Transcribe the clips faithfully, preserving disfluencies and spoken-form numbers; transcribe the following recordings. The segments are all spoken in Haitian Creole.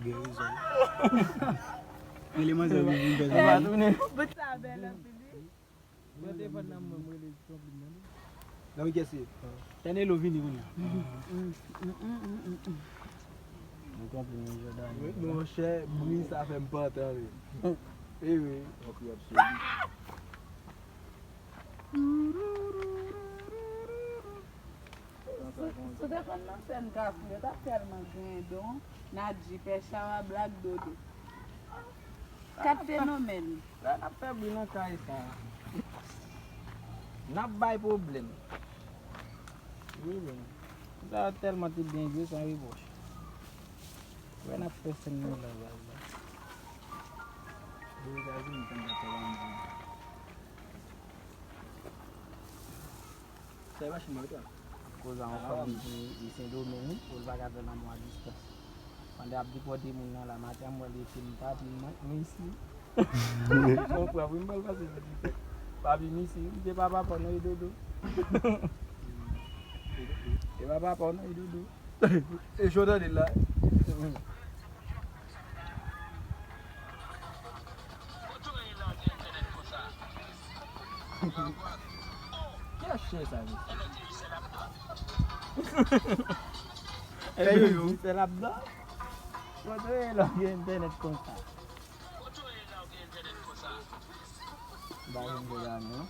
Gen rezon. Eleman sa vin fè sa. Bout sa bèl anpil, wi. Pran telefòn nan mwen, mwen rele Tonplim nan. Nan wi kèse. Tande lo vini kounye a. Bon, Tonplim, wi, Jòdan. Wi, monchè, bri sa fè m pantan, wi. E wi. Ok, absolu. Si, si w te konn nan sèn Kafou, yo t ap tèlman grendon, Nadji, Pè Chawa, Black Dodo. Kat fenomèn. Lè n ap fè bri nan kay sa a, n ap bay pwoblèm. Wi, wi. Sa tèlman te byen jwe san repwòch. Wè n ap fè sèn nou la, baz la. Depi Etazini, tann sa fè bandi. Sa e machin mwen, wi. Koz a yon fanm ki, ki Sendomeng, wi, pou l pa ka fè lanmou a distans. Pandan y ap depòte moun nan la, maten an, m wè l rete m pa pi m, m isi. Ou pran wi, m pral pase pou ti fè. Pa pi m isi, wi, se pa papa w non, e dodo. E pa papa w non, e dodo. E jodi la. Kiyès chè sa, mesye? Fè yoyo. Fè labdò. Kote w ye lè w gen entènèt konsa? Ba yon gwo dam, non.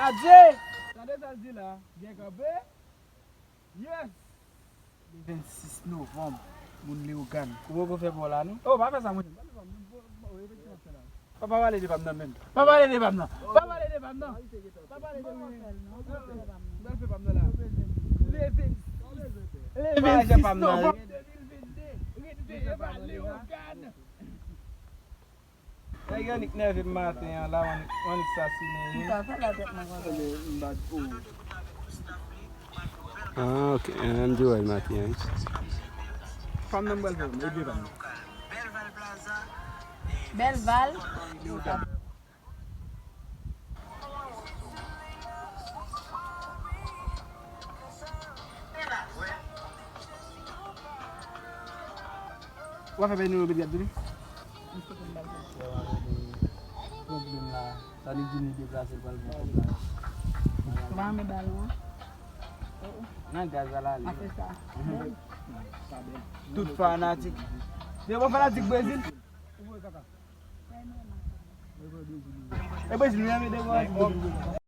Adye! Tande sa l di la. Gen kanpe? Yes! Le vennsis novanm, moun Leyogàn. Ou poko fè pa w la, non? Oh, pa fè sa, monchè. Pa fè pa m, non. Bon, bon, oh, efektivman, fè la. Pa, pa pale de pa m nan menm. Pa pale de pa m nan. Pa pale de pa m nan. Pa pale de pa m nan. M pral fè pa m nan la. Le vennsis, le vennsis novanm de mil vennde, ret veye pa Leyogàn. Nèg Yannick nève m maten an la, Yannick, Yannick sasinen. Chita, fè la tèt mwen konsa. M bat ou. Ah, ok. Ah, m di wè l maten an. Fanm nan m pral fè, m ede fanm nan. Belval. W ap fè nimewo Belgrad tou wi? Pwoblèm la. Sa li di nou deplase l pral gen pwoblèm. Ou pa renmen balon an? Nan gaz la, la li. Afè sa. Tout fanatik. Depi w fanatik Brezil. E Brezil, nou renmen devan.